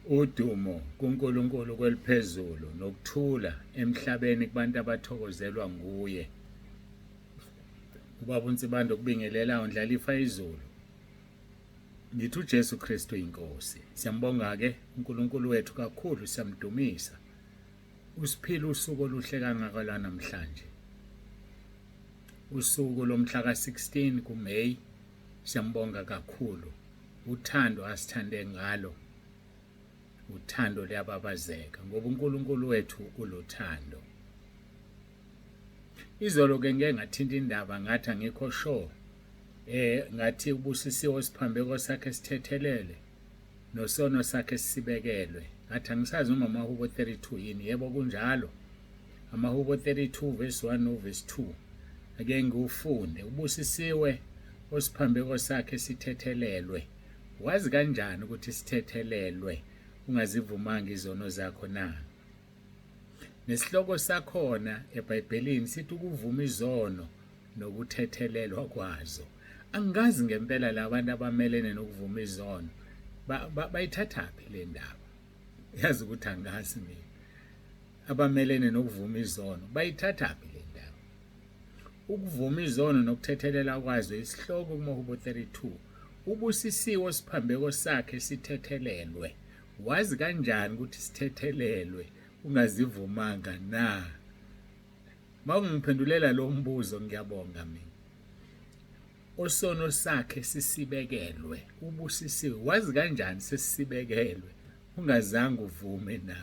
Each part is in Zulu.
Udumo kuNkulunkulu kweliphezulu nokuthula emhlabeni kubantu abathokozelwa nguye. Ubaba uNsibande okubingelelayo ndlalifa izulu. Ngithi uJesu Kristu inkosi. Siyambonga ke uNkulunkulu wethu kakhulu siyamdumisa. Usiphile usuku oluhle kangaka lwanamhlanje. Usuku lomhla ka-16 kuMay siyambonga kakhulu. Uthando asithande ngalo uthando luyababazeka ngoba uNkulunkulu wethu uluthando. Izolo ke ngeke ngathinta indaba ngathi angikho sure ngathi ubusisiwe isiphambeko sakhe sithethelele nosono sakhe sibekelwe ngathi angisazi noma amahubo 32 yini yebo kunjalo amahubo 32 verse 1 no verse 2 ake ngiwufunde ubusisiwe osiphambeko sakhe sithethelelwe wazi kanjani ukuthi sithethelelwe ungazivumanga izono zakho na nesihloko sakhona eBhayibhelini sithi ukuvuma izono nokuthethelelwa kwazo angikazi ngempela labantu abamelene nokuvuma izono bayithathaphi le ndaba yazi ukuthi angazi mina abamelene nokuvuma izono bayithathaphi le ndaba ukuvuma izono nokuthethelela kwazo isihloko kumahubo 32 ubusisiwe siphambeko sakhe sithethelelwe wazi kanjani ukuthi sithethelelwe ungazivumanga na mawungiphendulela lo mbuzo ngiyabonga mina osono sakhe sisibekelwe ubusisiwe wazi kanjani sesibekelwe ungazange uvume na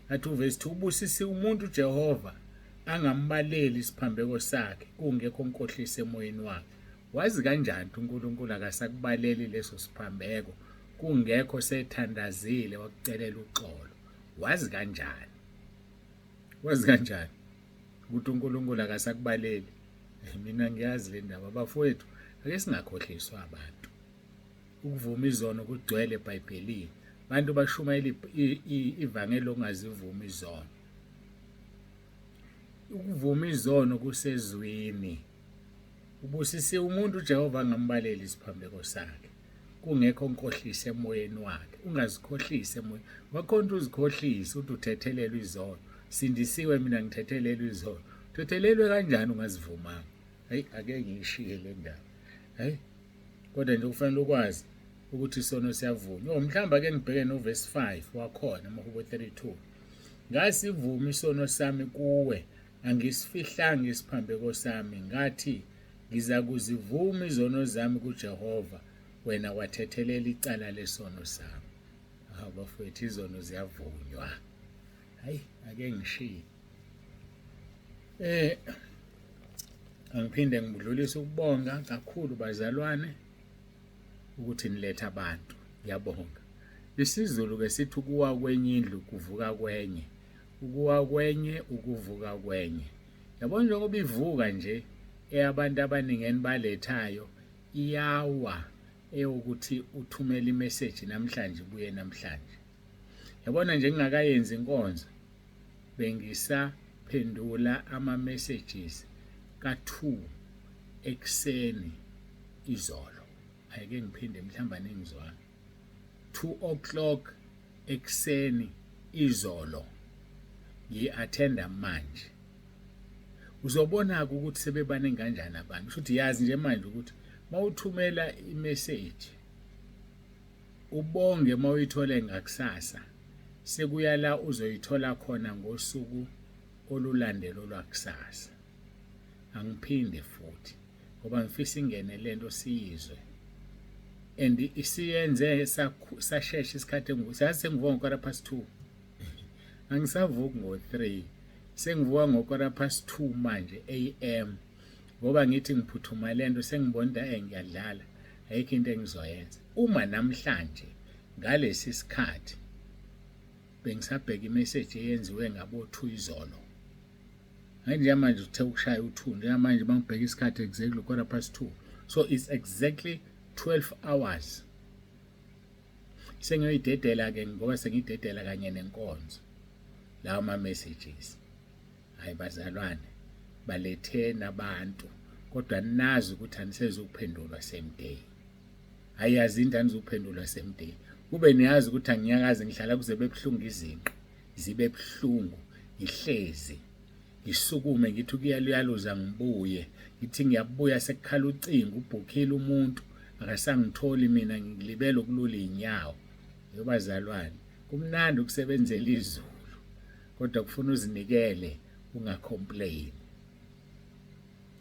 athi uvesi 2 ubusisiwe umuntu uJehova angambaleli isiphambeko sakhe kungekho nkohliso emoyeni wakhe wazi kanjani ukuthi uNkulunkulu akasakubaleli leso siphambeko kungekho sethandazile wakucelela uxolo wazi kanjani wazi kanjani ukuthi uNkulunkulu akasakubaleli mina ngiyazi le ndaba bafowethu ake singakhohliswa abantu ukuvuma izono kugcwele eBhayibhelini abantu bashumayela ivangeli lokungazivumi izono ukuvuma izono kusezwini ubusisiwe umuntu uJehova angambaleli isiphambeko sakhe kungekho nkohliso emoyeni wakhe ungazikhohlisi emoyeni wakhona uzikhohlise uthi uthethelelwe izono sindisiwe mina ngithethelelwe izono uthethelelwe kanjani ungazivumanga hayi ake ngiyishiye le ndaba hayi kodwa nje kufanele ukwazi ukuthi isono siyavunywa oh mhlawumbe ake ngibheke no verse 5 wakhona amahubo 32 ngasivuma isono sami kuwe angisifihlanga isiphambeko sami ngathi ngiza kuzivuma izono zami kuJehova wena wathethelela icala lesono sami hawu bafowethu izono ziyavunywa hayi ake ngishiye angiphinde ngidlulise ukubonga kakhulu bazalwane ukuthi niletha abantu ngiyabonga isiZulu ke sithi ukuwa kwenye indlu kuvuka kwenye ukuwa kwenye ukuvuka kwenye yabona njengoba ivuka nje eyabantu abaningi enibalethayo iyawa eyokuthi uthumela imessage namhlanje ibuye namhlanje yabona nje ngingakayenzi inkonzo bengisaphendula ama messages ka2 ekseni izolo ayike ngiphinde mhlawumbe aningizwanga 2 o'clock ekseni izolo ngiyi-attenda manje uzobona-ke ukuthi sebebaningi kanjani abantu kusho ukuthi yazi nje manje ukuthi mawuthumela imessage ubonge mawuyithole ngakusasa sekuya la uzoyithola khona ngosuku olulandela olwakusasa angiphinde futhi ngoba ngifisa ingene lento siyizwe and isiyenze sashesha isikhathi engu sazi sengivuka ngo-quarter past 2 angisavuki ngo-3 sengivuka ngo-quarter past 2 manje am ngoba ngithi ngiphuthuma lento sengibona ukuthi ngiyadlala ayikho into engizoyenza uma namhlanje ngalesi sikhathi bengisabheka imessage eyenziwe ngabo 2 izolo hayi njengamanje uthe ukushaya u-2 njengamanje bangibheka isikhathi exactly quarter past 2 so it's exactly 12 hours sengiyoyidedela ke ngoba sengidedela kanye nenkonzo lawo ma messages hayi bazalwane balethe nabantu kodwa nazi ukuthi anisezukuphendulwa same day ayazi into anizukuphendulwa same day. Kube niyazi ukuthi anginyakazi ngihlala kuze bebuhlungu izinqa, zibe buhlungu, ngihlezi. Ngisukume ngithi ukuyaluyaluza ngibuye, ngithi ngiyabuya sekukhala ucingo ubhukhile umuntu akasangitholi mina ngilibele ukulula iy'nyawo. Yobazalwane, kumnandi ukusebenzela izulu kodwa kufuna uzinikele ungacomplain.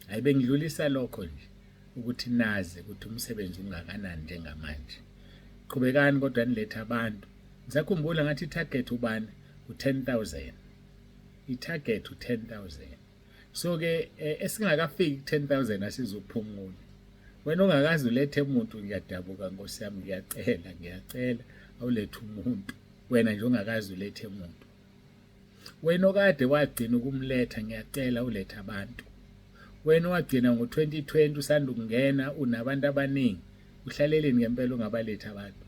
Hayi bengidlulisa lokho nje ukuthi nazi ukuthi umsebenzi ungakanani njengamanje. Qhubekani kodwa nilethe abantu. Ngisakhumbula ngathi i-target ubani u-10,000. I-target u-10,000. So ke eh, esingakafiki ku-10,000 asizuphumula. Wena ongakaze ulethe umuntu ngiyadabuka Nkosi yami ngiyacela ngiyacela awulethe umuntu. Wena nje ongakaze ulethe umuntu. Wena okade wagcina ukumletha ngiyacela ulethe abantu. Wena owagcina ngo-2020 usanda ukungena unabantu abaningi uhlaleleni ngempela ungabalethi abantu.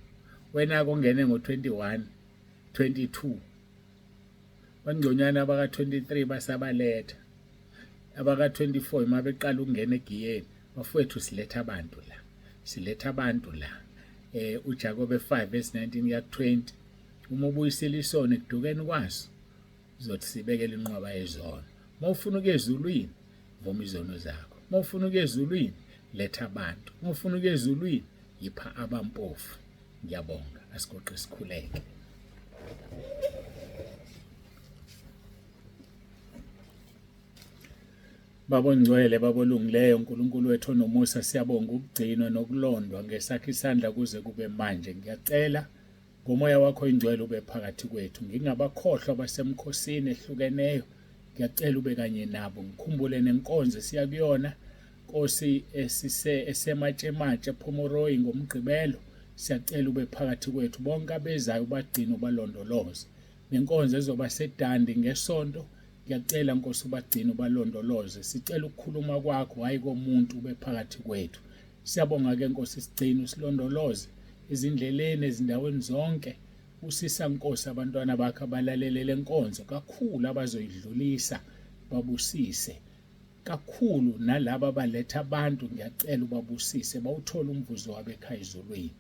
Wena-ke ongene ngo-21, 22 bangconywana abaka-23 basabaletha abaka-24 uma beqala ukungena egiyeni bafowethu siletha abantu la siletha abantu la eh uJakobe 5 verse 19 kuya 20 Uma ubuyisela isono ekudukeni kwaso, uzothi sibekele inqwaba yezono. Uma ufuna ukuya ezulwini, vuma izono zakho. Uma ufuna ukuya ezulwini, letha abantu. Uma ufuna ukuya ezulwini, yipha abampofu. Ngiyabonga, asigoqe sikhuleke. Baba ongcwele, Baba olungileyo, Nkulunkulu wethu onomusa, siyabonga ukugcinwa nokulondwa ngesakho isandla kuze kube manje. Ngiyacela Ngomoya wakho oyingcwele ube phakathi kwethu. Ngingabakhohlwa abasemkhosini ehlukeneyo. Ngiyacela ube kanye nabo. Ngikhumbule nenkonzo esiya kuyona Nkosi esise esematshematshe ePhomoroyi ngoMgqibelo. Siyacela ube phakathi kwethu. Bonke abezayo ubagcine ubalondoloze. Nenkonzo ezoba seDandi ngeSonto ngiyacela Nkosi ubagcine ubalondoloze. Sicela ukukhuluma kwakho hhayi komuntu ube phakathi kwethu. Siyabonga ke Nkosi sigcine usilondoloze ezindleleni ezindaweni zonke usisa Nkosi abantwana bakho abalalele lenkonzo kakhulu abazoyidlulisa babusise kakhulu nalaba abaletha abantu ngiyacela ubabusise bawuthole umvuzo wabo ekhaya ezulwini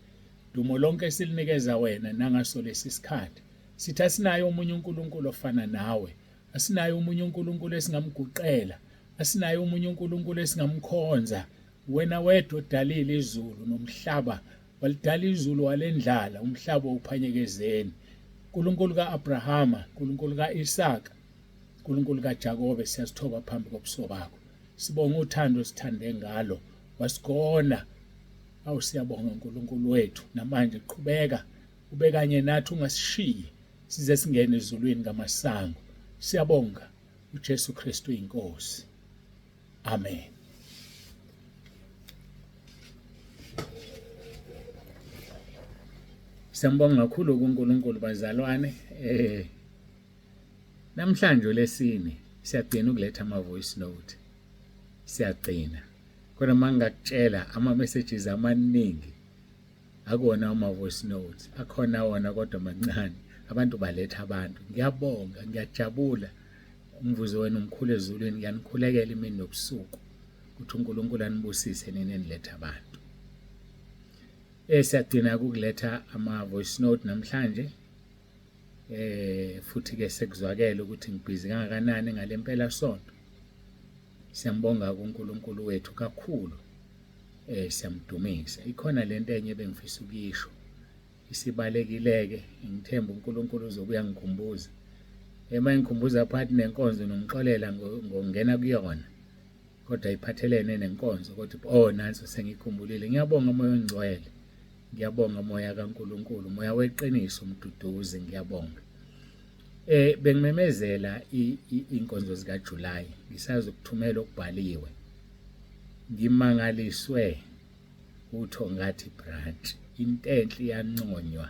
dumo lonke silinikeza wena nangaso lesi sikhathi sithi asinaye omunye uNkulunkulu ofana nawe asinaye omunye uNkulunkulu esingamguqela asinaye omunye uNkulunkulu esingamkhonza Wena wedwa odalile izulu nomhlaba, walidala izulu walendlala, umhlaba uwuphanyekezeni. Nkulunkulu ka-Abrahama, Nkulunkulu ka-Isaka, Nkulunkulu kaJakobe, siyazithoba phambi kobuso bakho. Sibonga uthando osithande ngalo, wasigona. Awu siyabonga Nkulunkulu wethu, namanje qhubeka ube kanye nathi ungasishiyi size singene ezulwini ngamasango. Siyabonga uJesu Kristu inkosi. Amen. Siyambonga kakhulu kuNkulunkulu bazalwane. Eh namhlanje lesine siyagcina ukuletha ama voice note. Siyagcina. Kodwa mangakutshela ama messages amaningi akuwona ama voice notes akhona wona kodwa mancane abantu baletha abantu ngiyabonga ngiyajabula umvuzo wenu umkhulu ezulwini ngiyanikhulekela imini nobusuku ukuthi uNkulunkulu anibusise nina eniletha abantu eh siyagcina ukuletha ama voice note namhlanje eh futhi ke sekuzwakele ukuthi ngibhizi kangakanani ngalempela sonto siyambonga kuNkulunkulu wethu kakhulu eh siyamdumisa ikhona lento enye ebengifisa ukuyisho isibalekileke ngithemba uNkulunkulu uzobuya ngikhumbuza ema engikhumbuza phakathi nenkonzo nomxolela ngokungena kuyona kodwa iphathelene nenkonzo kodwa oh nanso sengikhumbulile ngiyabonga moya ongcwele ngiyabonga moya kaNkulunkulu moya weqiniso umduduzi ngiyabonga eh bengimemezela inkonzo zika July ngisazokuthumela okubhaliwe ngimangaliswe uThongathi branch intenhle iyanconywa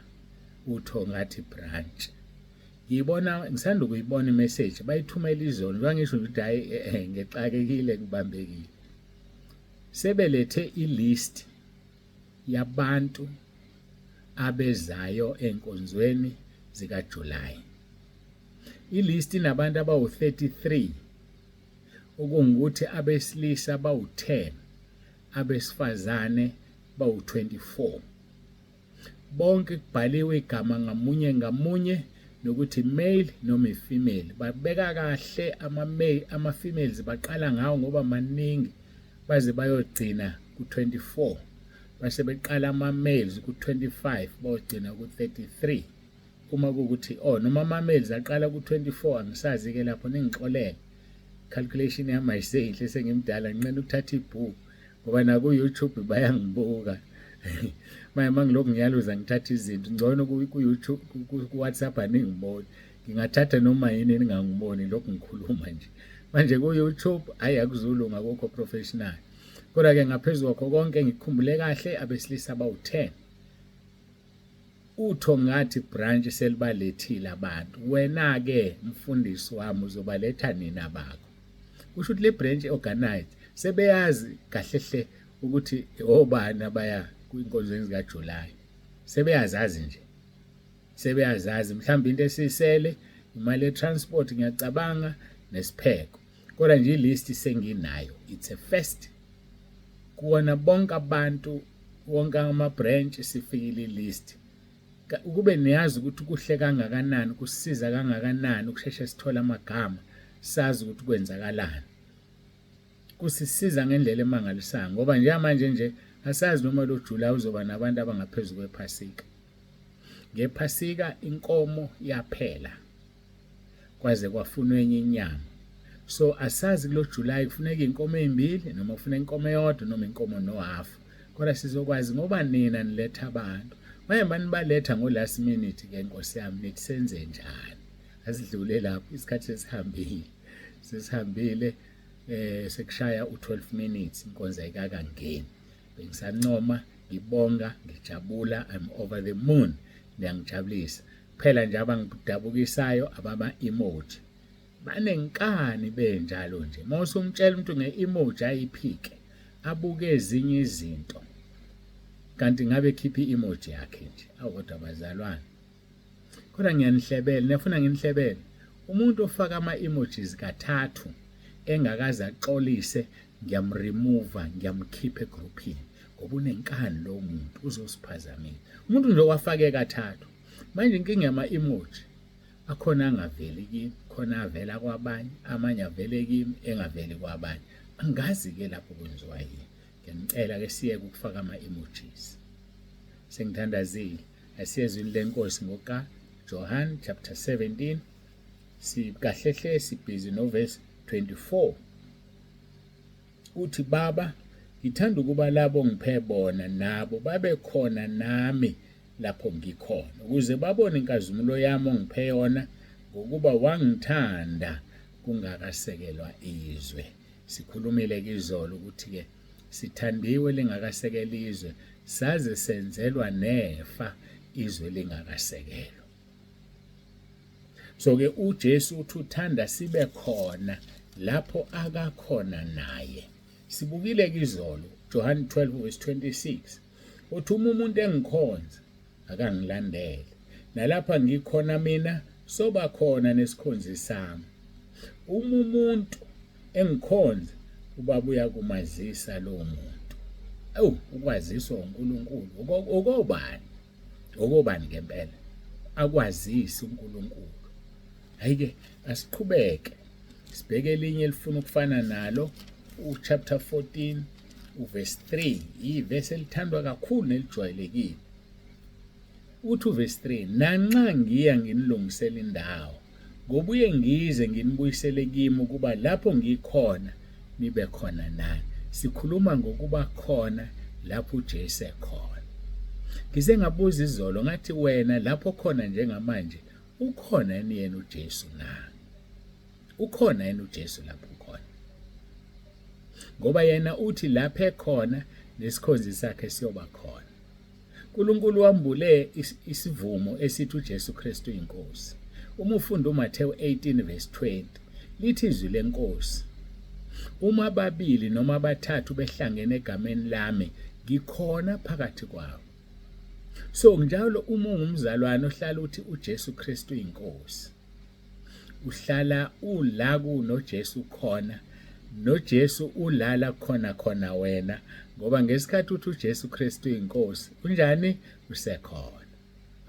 uThongathi branch ngiyibona ngisanda ukuyibona imessage bayithumela izolo njengoba ngisho ukuthi hayi eh, eh, ngixakekile ngibambekile sebelethe ilist yabantu abezayo enkonzweni zikaJuly ilist inabantu abawu-33 okungukuthi abesilisa bawu-10 abesifazane bawu-24. Bonke kubhaliwe igama ngamunye ngamunye nokuthi male noma i-female. Babeka kahle ama-male, ama-females baqala ngawo ngoba maningi baze bayogcina ku-24, base beqala ama-males ku-25 bayogcina ku-33. Uma kuwukuthi oh noma ama-males aqala ku-24, angisazi-ke lapho, ningixolele, calculation yami ayiseyinhle, sengimdala, nginqena ukuthatha ibhuku ngoba naku-YouTube bayangibuka manje. Uma ngilokhu ngiyaluza ngithatha izinto, ngcono ku-YouTube, ku-WhatsApp aningiboni, ngingathatha noma yini ningangiboni, lokhu ngikhuluma nje. Manje ku-YouTube hhayi, akuzulunga, akukho professional. Kodwa-ke ngaphezu kwakho konke, ngikhumbule kahle, abesilisa abawu-10 utho ngathi branch selibalethile abantu. Wena-ke mfundisi wami uzobaletha nina bakho? Kusho ukuthi le branch organized, sebeyazi kahle hle ukuthi obani abaya kwinkonzweni zikaJuly, sebeyazazi nje, sebeyazazi. Mhlawumbe into esiyisele imali ye-transport, ngiyacabanga, nesipheko, kodwa nje i-list senginayo. It's a first kuwona bonke abantu, wonke ama-branch sifikile i-list. Ukube niyazi ukuthi kuhle kangakanani, kusisiza kangakanani ukusheshe sithole amagama, sazi ukuthi kwenzakalani, kusisiza ngendlela emangalisayo, ngoba njengamanje nje asazi noma lo July uzoba nabantu abangaphezu kwephasika. Ngephasika inkomo yaphela kwaze kwafunwa enye inyama, so asazi kulo July kufuneka inkomo ezimbili noma kufuneka inkomo eyodwa noma inkomo nohafu, kodwa sizokwazi ngoba nina niletha abantu. Manje manibaletha ngo last minute ke, Nkosi yami, nithi senze njani? Asidlule lapho, isikhathi sesihambile, sesihambile, sekushaya u12 minutes, inkonzo ayikakangeni. Bengisancoma, ngibonga, ngijabula, I'm over the moon, niyangijabulisa. Kuphela nje abangidabukisayo abama emoji, banenkani benjalo nje. Uma usumtshela umuntu nge-emoji ayiphike, abuke ezinye izinto, kanti ngabe khipha i-emoji yakhe nje. Awu kodwa bazalwane, kodwa ngiyanihlebela, niyafuna nginihlebele? Umuntu ofaka ama-emojis kathathu engakaze axolise, ngiyamremover, ngiyamkhipha egruphini, ngoba unenkani lowo muntu, uzosiphazamisa. Umuntu nje owafake kathathu. Manje inkinga yama-emoji akhona, angaveli kimi, khona avela kwabanye, amanye avele kimi engaveli kwabanye, angazi-ke lapho kwenziwa yini. Ngiyanicela ke siyeke ukufaka ama-emojis. Sengithandazile, asiyezwini lenkosi ngoka Johan chapter 17. Sikahle hle sibhizi noverse 24. Uthi, "Baba, ngithanda ukuba labo ngiphe bona nabo babe khona nami lapho ngikhona, ukuze babone inkazimulo yami ongiphe yona, ngokuba wangithanda kungakasekelwa izwe." Sikhulumile kizolo ukuthi-ke sithandiwe lingakasekela izwe, saze senzelwa nefa izwe lingakasekelwa. So ke uJesu uthi uthanda sibe khona lapho akakhona naye. Sibukile kizolo John 12 verse 26, uthi uma umuntu engikhonza akangilandele, nalapha ngikhona mina soba khona nesikhonzi sami. Uma umuntu engikhonza, ubaba uyakumazisa lowo muntu. Awu, ukwaziswa uNkulunkulu okobani, okobani ngempela akwazise uNkulunkulu? Hayi-ke, asiqhubeke sibheke elinye elifuna ukufana nalo, uchapter 14 uverse 3, ivesi elithandwa kakhulu nelijwayelekile. Uthi uverse 3, "Nanxa ngiya nginilungisela indawo, ngobuye ngize nginibuyisele kimi, ukuba lapho ngikhona nibe khona nani." Sikhuluma ngokuba khona lapho uJesu ekhona. Ngize ngabuza izolo ngathi, wena lapho khona njengamanje, ukhona yini yena uJesu na? Ukhona yena uJesu lapho ukhona? Ngoba yena uthi lapho ekhona nesikhonzi sakhe siyoba khona. uNkulunkulu wambule isivumo esithi uJesu Kristu inkosi. Uma ufunda uMathewu 18 verse 20, lithi izwi lenkosi, "Uma ababili noma abathathu behlangene egameni lami, ngikhona phakathi kwabo." So njalo uma ungumzalwane ohlala uthi uJesu Kristu inkosi, uhlala ula kunoJesu khona, noJesu ulala khona khona wena, ngoba ngesikhathi uthi uJesu Kristu inkosi, unjani? Usekhona.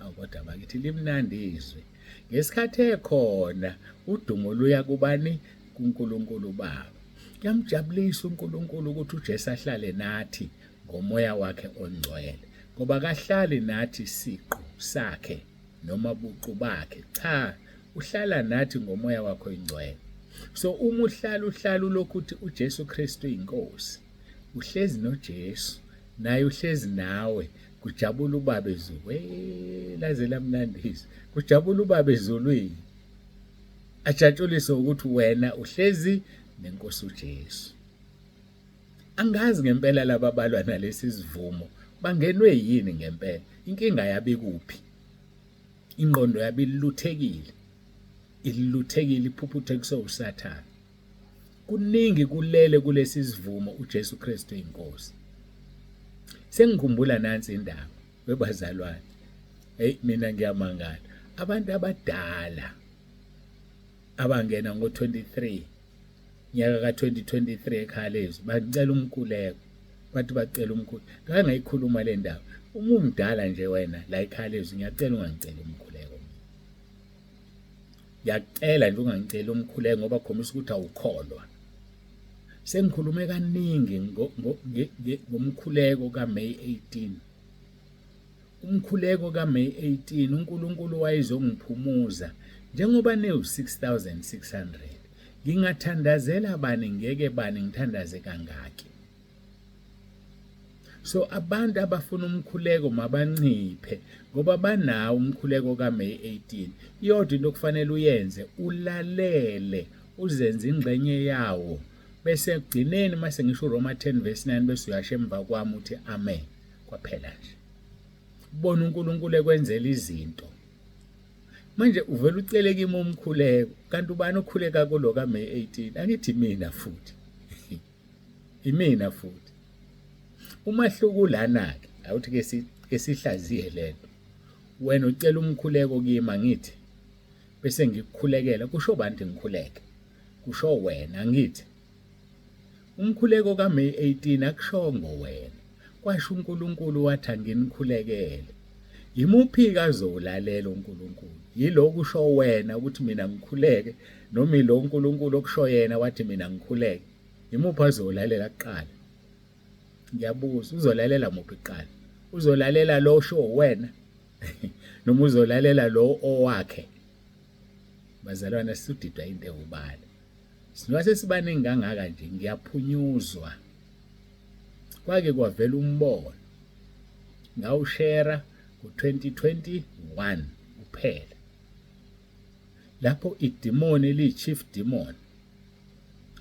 Awu kodwa bakithi limnandi izwi. Ngesikhathi ekhona udumo luya kubani? KuNkulunkulu Baba. Kuyamjabulisa uNkulunkulu ukuthi uJesu ahlale nathi ngomoya wakhe ongcwele, ngoba kahlali nathi siqu sakhe noma buqu bakhe, cha, uhlala nathi ngomoya wakhe oyingcwele. So uma uhlala uhlala ulokhu uthi uJesu Kristu uyinkosi, uhlezi noJesu, naye uhlezi nawe, kujabula ubaba ezulwini. Laze lamnandi izwi. Kujabula ubaba ezulwini. Ajatshuliswe ukuthi wena uhlezi nenkosi uJesu. Angazi ngempela laba balwa nalesi sivumo bangenwe yini ngempela. Inkinga yabe ikuphi? Ingqondo yabe iluthekile. Iluthekile iphuphuthekiswe uSathane. Kuningi kulele kulesi sivumo uJesu Kristu inkosi. Sengikhumbula nansi indaba webazalwane. Hey mina ngiyamangala. Abantu abadala abangena ngo-23 nyaka ka-2023 ekhaya lezwi bacela umkhuleko bathi bacela umkhuleko ngake ngayikhuluma le ndaba uma umdala nje wena la ekhaya lezwi ngiyacela ungangiceli umkhuleko ngiyacela nje ungangiceli umkhuleko ngoba khombisa ukuthi awukholwa sengikhulume kaningi ngomkhuleko kaMay 18 Umkhuleko kaMay 18 uNkulunkulu wayezongiphumuza njengoba niwu-6600 ngingathandazela bani ngeke bani ngithandaze kangaki so abantu abafuna umkhuleko mabanciphe ngoba banawo umkhuleko kaMay 18 iyodwa into okufanele uyenze ulalele uzenze ingxenye yawo bese ekugcineni mase ngisho uRoma 10 verse 9 bese uyasho emva kwami uthi amen kwaphela nje ubona uNkulunkulu ekwenzela izinto manje uvela ucele kimi umkhuleko kanti ubani okhuleka kulo kaMay 18 angithi mina futhi imina futhi umahluko lana ke awuthi ke ke sihlaziye lento wena ucela umkhuleko kimi angithi bese ngikukhulekela kusho bantu ngikhuleke kusho wena angithi Umkhuleko kaMay 18 akushongo wena. Kwasho uNkulunkulu wathi anginikhulekele. Yimuphi-ke azowulalela uNkulunkulu? Yilo kusho wena ukuthi mina ngikhuleke noma yilo uNkulunkulu okusho yena wathi mina ngikhuleke? Yimuphi azowulalela kuqala? Ngiyabuza, uzolalela muphi kuqala? Uzolalela lo osho wena noma uzolalela lo owakhe? Bazalwane sisudidwa into ewubala. Sinoba sesibaningi kangaka nje ngiyaphunyuzwa. Kwake kwavela umbono ngawushera ngo-2021 kuphela. Lapho idimoni eliyi-chief demon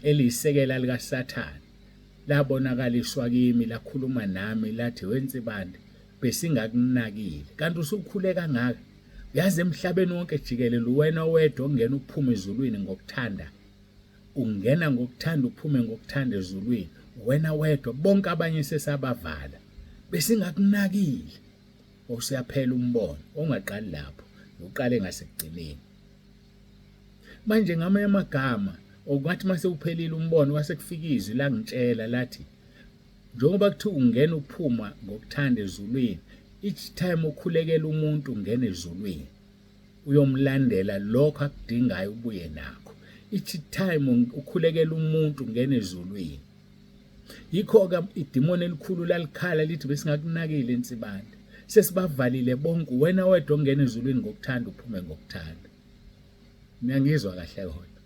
eliyisekela likaSathane labonakaliswa kimi lakhuluma nami lathi wensibande besingakunakile kanti usukhule kangaka Uyazi emhlabeni wonke jikelele uwena owedwa ongena uphume ezulwini ngokuthanda. Ungena ngokuthanda uphume ngokuthanda ezulwini. Uwena wedwa bonke abanye sesabavala. Besingakunakile. Usuyaphela umbono ongaqali lapho, uqale ngasekugcineni. Manje ngamanye amagama okungathi mase uphelile umbono kwase kufika izwi langitshela lathi Njengoba kuthiwa ungena uphuma ngokuthanda ezulwini, each time ukhulekela umuntu ungena ezulwini uyomlandela lokho akudingayo ubuye nakho. Each time ukhulekela umuntu ungena ezulwini. Yikho-ke idimoni elikhulu lalikhala lithi besingakunakile insibande. Sesibavalile bonke wena wedwa ongena ezulwini ngokuthanda uphume ngokuthanda. Niyangizwa kahle kodwa.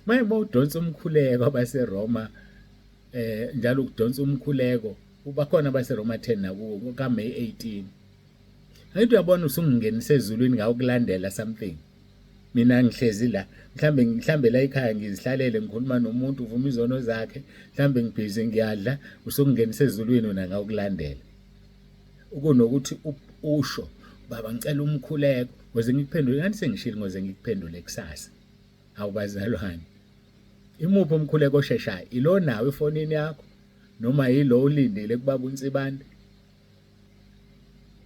Manje uma udonsa umkhuleko abaseRoma eh njalo ukudonsa umkhuleko ubakhona abaseRoma 10 nakuwo kaMay 18 angithi uyabona usungingenise ezulwini ngawukulandela something mina ngihlezi la mhlambe mhlambe la ekhaya ngizihlalele ngikhuluma nomuntu uvuma izono zakhe mhlambe ngibhizi ngiyadla usungingenise ezulwini wena ngawukulandela ukunokuthi usho baba ngicela umkhuleko ngoze ngikuphendule ngani sengishilo ngoze ngikuphendule kusasa Hawu bazalwane. Imuphi umkhuleko osheshayo? Ilo nawo efonini yakho noma yilo ulindile kubaba uNsibande?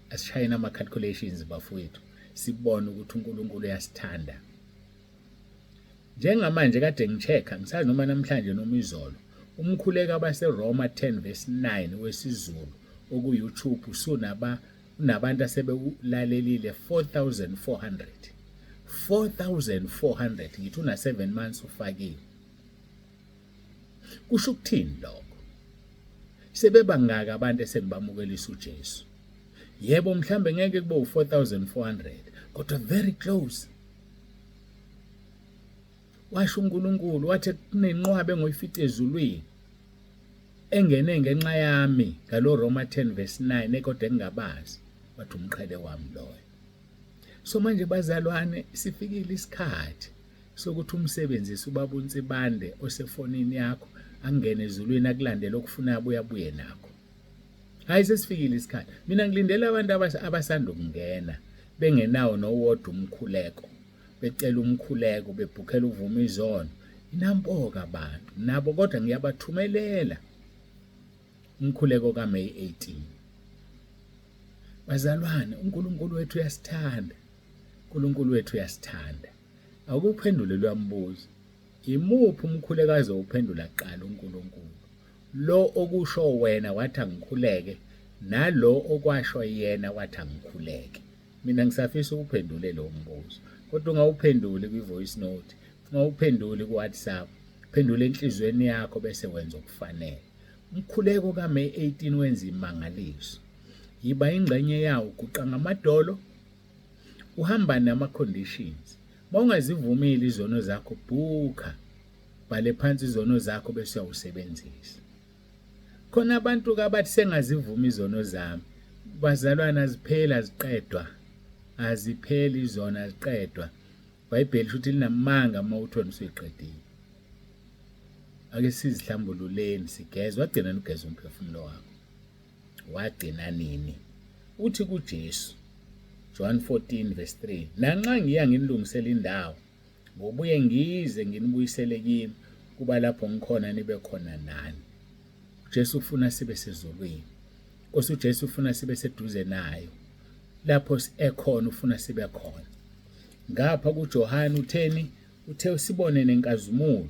Asishayeni ama calculations bafowethu sibone ukuthi uNkulunkulu uyasithanda. Njengamanje kade ngichecka ngisazi noma namhlanje noma izolo umkhuleko abaseRoma 10 verse 9 wesiZulu oku YouTube usunaba Unabantu asebewulalelile 4400. 4400 ngithi una 7 months ufakiwe. Kusho ukuthini lokho? Sebebangaka abantu esengibamukelisa uJesu. Yebo mhlambe ngeke kube u4400 kodwa very close. Washo uNkulunkulu wathi kunenqwaba engoyifica ezulwini engene ngenxa yami ngalo Roma 10 verse 9 kodwa engingabazi wathi umqhele wami loyo. So manje bazalwane sifikile isikhathi sokuthi umsebenzise ubaba uNsibande osefonini yakho angene ezulwini akulandele okufunayo abuye abuye nakho. Hayi sesifikile isikhathi. Mina ngilindele abantu abasanda ukungena bengenawo nowodwa umkhuleko. Becela umkhuleko bebhukhela ukuvuma izono. Inampoka abantu nabo kodwa ngiyabathumelela umkhuleko kaMay 18. Bazalwane, uNkulunkulu wethu uyasithanda. uNkulunkulu wethu uyasithanda. Awukuphendule lwambuzo. Imuphi umkhuleko azowuphendula kuqala uNkulunkulu? Lo okusho wena wathi angikhuleke nalo okwasho yena wathi angikhuleke. Mina ngisafisa ukuphendule lo mbuzo. Kodwa ungawuphenduli kwi-voice note, ungawuphenduli ku-WhatsApp. Phendula enhliziyweni yakho bese wenza okufanele. Umkhuleko kaMay 18 wenza imangaliso. Yiba ingxenye yawo, guqa ngamadolo, uhamba nama-conditions. Uma ungazivumile izono zakho, bhukha, bhale phansi izono zakho bese uyawusebenzisa. Khona abantu abathi sengazivuma izono zami. Bazalwane azipheli aziqedwa. Azipheli izono aziqedwa. IBhayibheli shuthi linamanga uma uthi wena usuyiqedile. Ake sizihlambululeni sigeze. Wagcina nugeza umphefumulo wakho. Wagcina nini? Uthi kuJesu John 14 verse 3 nanxa ngiya nginilungisela indawo ngobuye ngize nginibuyisele kimi kuba lapho ngikhona nibe khona nani. uJesu ufuna sibe sezulwini. Nkosi uJesu ufuna sibe seduze nayo. Lapho ekhona ufuna sibe khona. Ngapha kuJohane utheni? Uthe usibone nenkazimulo.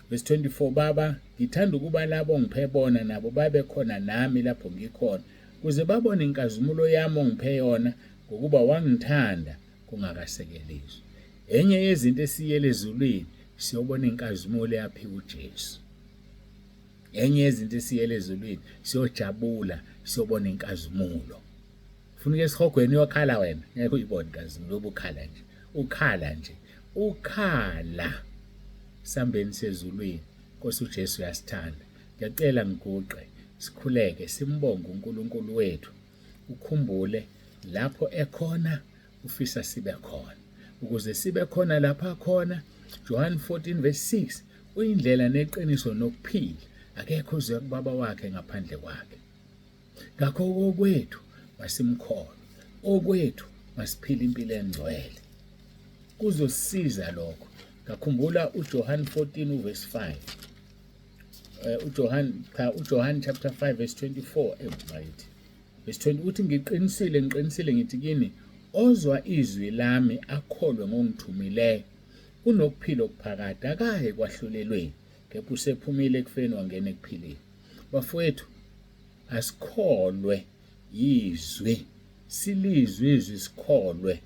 Verse 24 Baba ngithanda ukuba labo ngiphe bona nabo babe khona nami lapho ngikhona kuze babone inkazimulo yami ongiphe yona ngokuba wangithanda kungakasekelizwe. Enye yezinto esiyele ezulwini siyobona inkazimulo eyaphiwa uJesu. Enye yezinto esiyele ezulwini siyojabula siyobona inkazimulo. Ufuna ukuya esihogweni uyokhala wena ngeke uyibone inkazimulo ubukhala nje ukhala nje ukhala sambeni sezulwini Nkosi uJesu uyasithanda ngiyacela ngiguqe sikhuleke simbonge uNkulunkulu wethu ukhumbule lapho ekhona ufisa sibe khona ukuze sibe khona lapha khona John 14 verse 6 uyindlela neqiniso nokuphila akekho uze kubaba wakhe ngaphandle kwakhe ngakho okwethu masimkholwe okwethu masiphile impilo engcwele kuzosiza lokho ngakhumbula uJohn 14 uverse 5 uJohn cha uJohn chapter 5 verse 24 ebayithi verse 20 uthi ngiqinisile ngiqinisile ngithi kini ozwa izwi lami akholwe ngongithumileyo unokuphila okuphakade akaye kwahlulelweni kepha usephumile ekufeni wangena ekuphileni bafowethu asikholwe yizwi silizwe izwi sikholwe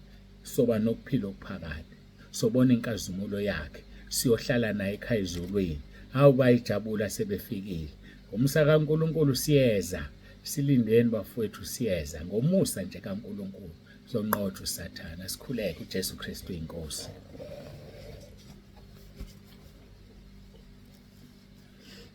soba nokuphila okuphakade sobona inkazimulo yakhe siyohlala naye ekhaya ezulwini hawu bayijabula sebefikile ngomsa kaNkuluNkulu siyeza silindeni bafowethu siyeza ngomusa nje kaNkuluNkulu sonqotshwa uSathana sikhuleke uJesu Kristu inkosi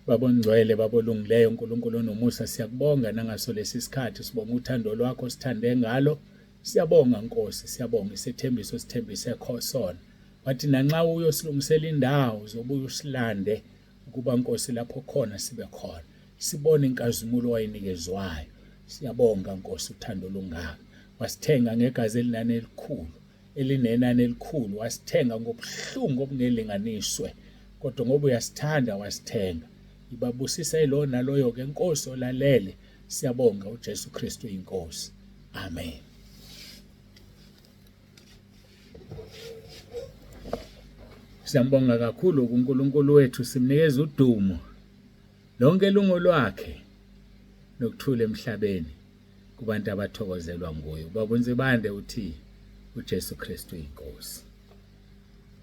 Baba ongcwele, Baba olungileyo, uNkulunkulu onomusa, siyakubonga nangaso lesi sikhathi, sibonga uthando lwakho sithande ngalo. Siyabonga Nkosi, siyabonga isethembiso sithembise sona. Wathi nanxa uyosilungisela indawo, uzobuya usilande ukuba Nkosi lapho khona sibe khona. Sibone inkazimulo wayinikezwayo. Siyabonga Nkosi uthando olungaka. Wasithenga ngegazi elinani elikhulu. Elinenani elikhulu wasithenga ngobuhlungu obungelinganiswe kodwa ngoba uyasithanda wasithenga ibabusisa ilo naloyo ke Nkosi olalele siyabonga uJesu Kristu inkosi amen Siyambonga kakhulu kuNkulunkulu wethu simnikeza udumo lonke lungo lwakhe. Nokuthula emhlabeni kubantu abathokozelwa nguye. Ubaba uNsibande uthi uJesu Kristu inkosi.